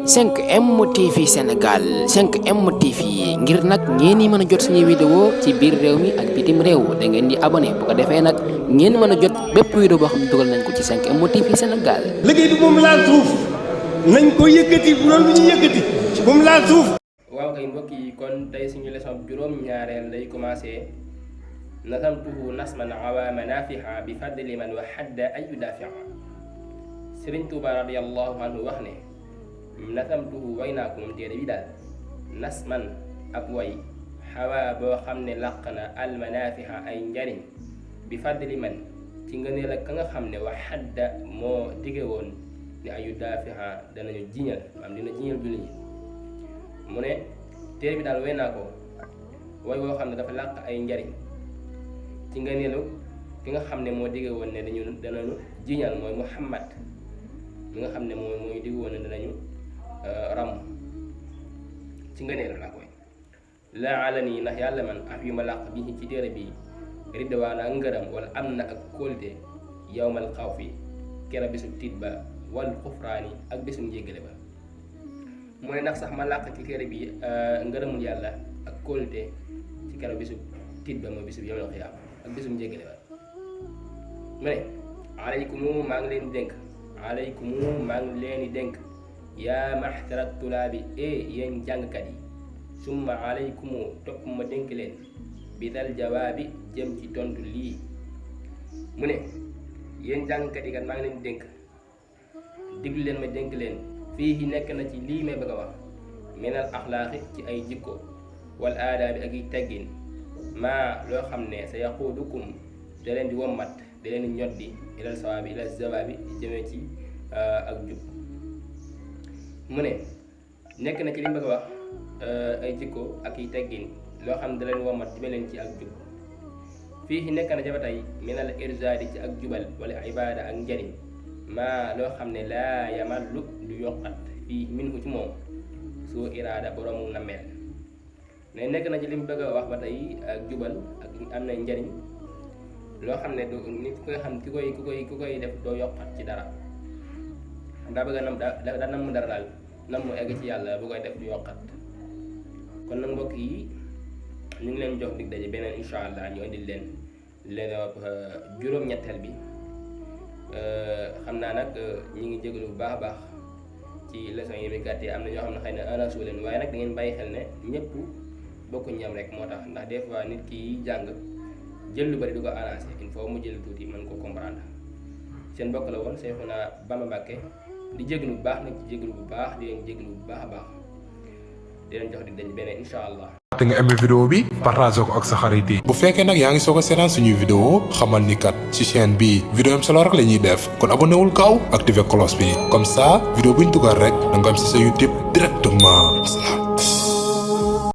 5M TV Sénégal 5M TV ngir nag ngeen mën a jot suñuy vidéo ci biir réew mi ak bitim réew da ngeen di abonné bu ko defee nag ngeen mën a jot bépp vidéo boo xam ne dugal nañ ko ci 5M TV Sénégal. liggéey bi moom laal suuf nañ ko yëkkati bu doon lu ñu yëkkati moom laal suuf. waaw kay mbokk yi kon tey suñu leçon juróom-ñaareel lay commencé nasamtuhu nasman awa manafiha bi fadli man wa hadda ay yudafiha. Sëriñ Tuuba radiyallahu anhu wax ne nasamtuhu way naa ko moom téere bi daal nasman ab way xawaa boo xam ne làq na almanafiha ay njariñ bi fadli man ci ngëneel ak ka nga xam ne wa hadda moo dige woon ne ay yudafiha danañu jiñal maam dina jiñal julli ñi. mu ne téere bi daal way naa ko way woo xam ne dafa làq ay njariñ ci ngëneelu ki nga xam ne moo dige woon ne danañu jiñal mooy Muhammad mi nga xam ne mooy dige woon ne danañu ram ci ngëneelu laa koy laa alani ndax yàlla man af yu ma làq bi ci téere bi ridwaana ak ngërëm wala am na ak kóolute yawmal xawfi kera bisu tiit ba wal xufraani ak bisu njéggale ba. mu ne ndax sax ma làq ci téere bi ngërëmul yàlla ak kóolute ci kera bisu tiit ba mooy bisu yawmal xiyaam ak bisu njéggale ba. mu ne alaykumu maa ngi leen di dénk alaykumu maa ngi leen di dénk yaa maxtarat tulaabi yéen jàngkat yi summa alaykumu topp ma dénk leen bi dal jawaabi jëm ci tontu lii. mu ne yéen jàngkat yi kat maa ngi leen di dénk diglu leen ma dénk leen fii nekk na ci lii may bëgg a wax minal axlaaqi ci ay jikko wal aadaabi ak yi teggin maa loo xam ne sa yaquudukum da leen di wommat da leen di ñoddi ilal sawaabi ilal zawaabi jëmee ci ak jub. mu ne nekk na ci li mu bëgg a wax ay jikko ak yi teggin loo xam ne da leen wommat jëmee leen ci ak jub. fii nekk na ca ba tey minal irzaadi ci ak jubal wala ibaada ak njariñ maa loo xam ne laa yamallu du yokkat fii min ko ci moom soo iraada boroomu na mel. ne nekk na ci li mu bëgg a wax ba tey ak jubal ak am na njariñ loo xam ne du nit ku koy xam ku koy def doo yokkat ci dara daa bëgg a daa nam dara daal nam mu egg ci yàlla bu koy def du yokkat. kon nag mbokk yi ñu ngi leen jox dig daje beneen incha allah ñu indil leen juróom-ñetteel bi. xam naa nag ñi ngi jégalu bu baax a baax ci leçon yi muy gàttee am na ñoo xam ne xëy na anasuu leen waaye nag da ngeen bàyyi xel ne ñëpp bokkuñ ñam rek moo tax ndax des fois nit ki jàng jël lu bari du ko arrangé il faut mu jël tuuti mën ko comprendre. seen bokk la woon Seexuna Bamba Mbàkke di jégalu bu baax nag ci jégalu bu baax di leen jégalu bu baax a baax di leen jox dig dañ beneen incha allah. te nga aimé vidéo bi partagé ko ak sa xarit yi. bu fekkee nag yaa ngi soog a seetaan suñuy vidéo xamal ni kat ci chaîne bi vidéo am solo rek la ñuy def kon abonné wul gaaw activé cloche bi comme ça vidéo bu ñu dugal rek da nga am si sa YouTube directement.